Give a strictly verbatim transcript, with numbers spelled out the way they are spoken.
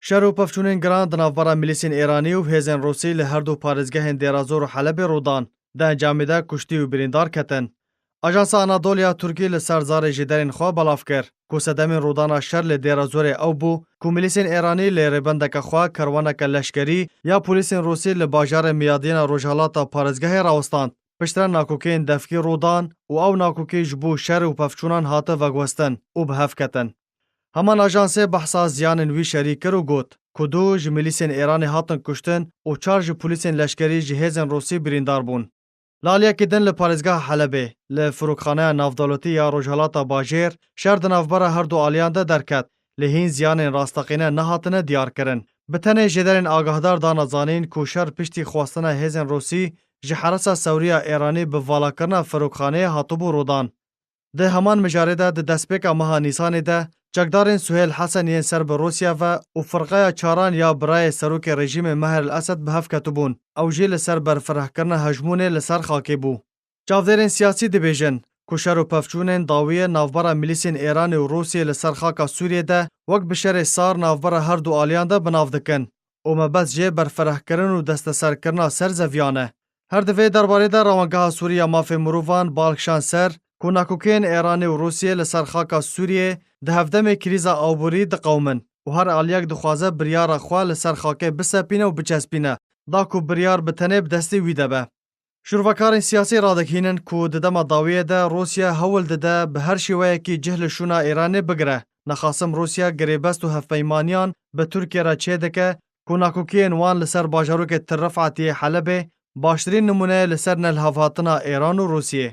Şer û pevçûnên giran di navbera milîsên Êranî û hêzên Rûsî li her du parêzgehên Dêrazor û Helebê rû dan. Di encamê de kuştî û birîndar ketin. Ajansa Anadolu ya Tirkî li ser zarê jêderên xwe belav kir ku sedemên rûdana şer li Dêrazorê ew bû ku milîsên Êranî li rêbendeke xwe kerwaneke leşkerî ya polîsên Rûsî li bajarê Miyadîna rojhelata parêzgehê rawistand. Piştre nakokeyên devkî rûdan û ew nakokî ji bo şer û pevçûnan hate veguhestin û bi hev ketin. Heman ajansê behsa ziyanên wî şerî kir û got ku du ji milîsên Êranê hatin kuştin û çar ji polîsên leşkerî ji hêzên Rûsî birîndar bûn. Li aliyekî din li parêzgeha Helebê, li firokxaneya navdewletî ya Rojhelata Bajêr, şer di navbera her du aliyan de derket, lê hîn ziyanên rasteqîne nehatine diyarkirin. Bi tenê jêderên agahdar dane zanîn ku şer piştî xwestina hêzên Rûsî ji herêsa Sewrî ya Êranî bi valakirina firokxaneyê hatibû rûdan. Di heman mijarê de di destpêka meha Nîsanê de çekdarên Suhêl Hesen yên ser bi Rûsya ve û firqeya çaran ya birayê serokê rejîmê Meher El Esed bi hev ketibûn. Ew jî li ser berfirehkirina hejmûnê li ser xakê bû. Çavdêrên siyasî dibêjin ku şer û pevçûnên dawiyê navbera milîsên Êranê û Rûsiyê li ser xaka Sûriyê de wek bi şerê sar navbera her du aliyan de bi nav dikin û mebest jê berfirehkirin û desteserkirina ser zeviyan e. Her di vê derbarê de Rewangeha Sûrî ya Mafê Mirovan bal kişand ser ku nakokiyên Êranê û Rûsiyê li ser xaka Sûriyê di hevdemê krîza aborî diqewimin û her aliyek dixwaze biryara xwe li ser xakê bisepîne û biçespîne, da ku biryar bi tenê bi destê wî de be. Şûrvekarên siyasî radikhînin ku di dema dawiyê de Rûsya hewl dide bi her şêweyekî cih li şûna Îranê bigire. Nexasim Rûsya girêbest û hevpeymaniyan bi Tirkiye re çêdike ku nakokiyên wan li ser bajarokê Til Rifetî yê Helebê baştirîn nimûne ye li ser nelihevhatina Îran û Rûsiyê.